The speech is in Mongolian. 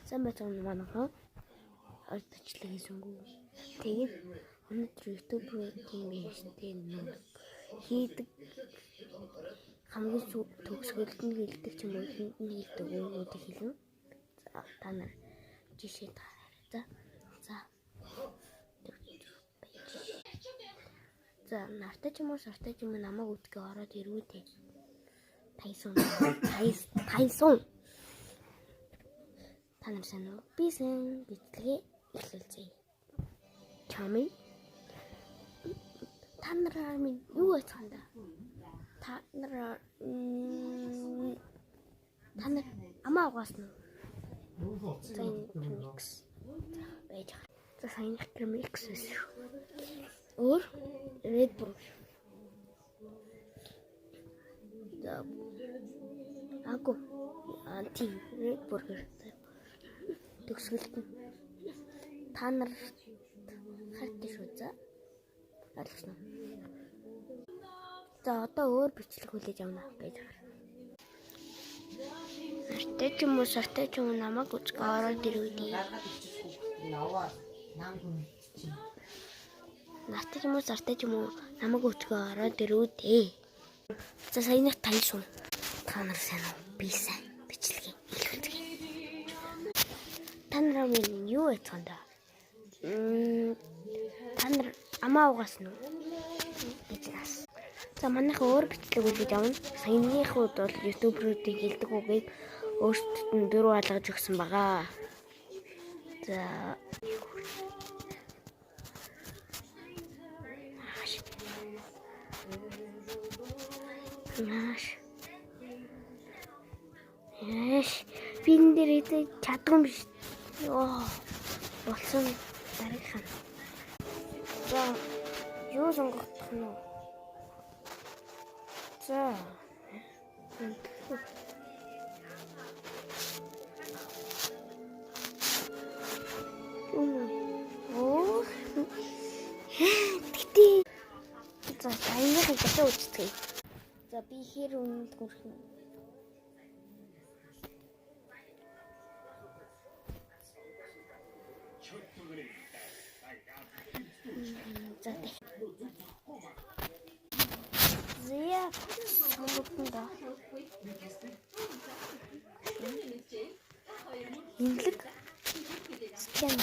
Сайн байцгаана манайхан. Ойр бичлэг хийсэнгүү. Тэгээд өнөөдөр YouTube руу тийм ихтэй нэг хийдэг хамгийн төгсгөлд нь хэлдэг ч юм уу эхэнд нь хэлдэг үгнүүдийг хэлнэ. За та нар жишээ таарай. За. За. За нартай ч юм уу сартай ч юм уу намайг үтгээ ороод ирвүү те. Тайсон. Тайсон. Та нар сайн уу? Би сайн бичлэгээ эхлүүлцгээе. Чами. Та нараар минь юу яцхан да? Та нар амаа угаасан уу? За энэ remix. За байж байгаа. За саяных remix байсан шүү. Өөр Red Bull. За Аго. Тийм Red Burger. Төгсгөлд нь та нар хайртай шүү за. Ойлгосноо. За одоо өөр бичлэг хүлээж авна байж байгаа. Нартай ч юм уу сартай ч юм уу намайг үзгээ ороод ирвэ дээ. Нартай ч юм уу сартай ч юм уу намайг үзгээ ороод ирвэ дээ. За саяных тайсун. Та нар сайн уу? Би сайн. Бичлэгээ эхлүүлцгээе. Та нараа минь юу яцхан да? Та нар амаа угаасан уу? Гэж нас. За манайхан өөр бичлэг үлгэж авна. Саяныхууд бол ютуберуудын хэлдэг үгийг өөрсдөд нь дөрөв алгаж өгсөн байгаа. За Яаш. Яаш. Би энэ дээр идэж чадгүй юм биш. Йоо. Болсон дараагийнх нь. За юу сонгох нь вэ? За. Оо. Тэгтээ. За саяныхыг дахиад үздэв. За би хэр үнэнд хүрэх юм? За Зя сонгогдсон да. Имлэг. Скан.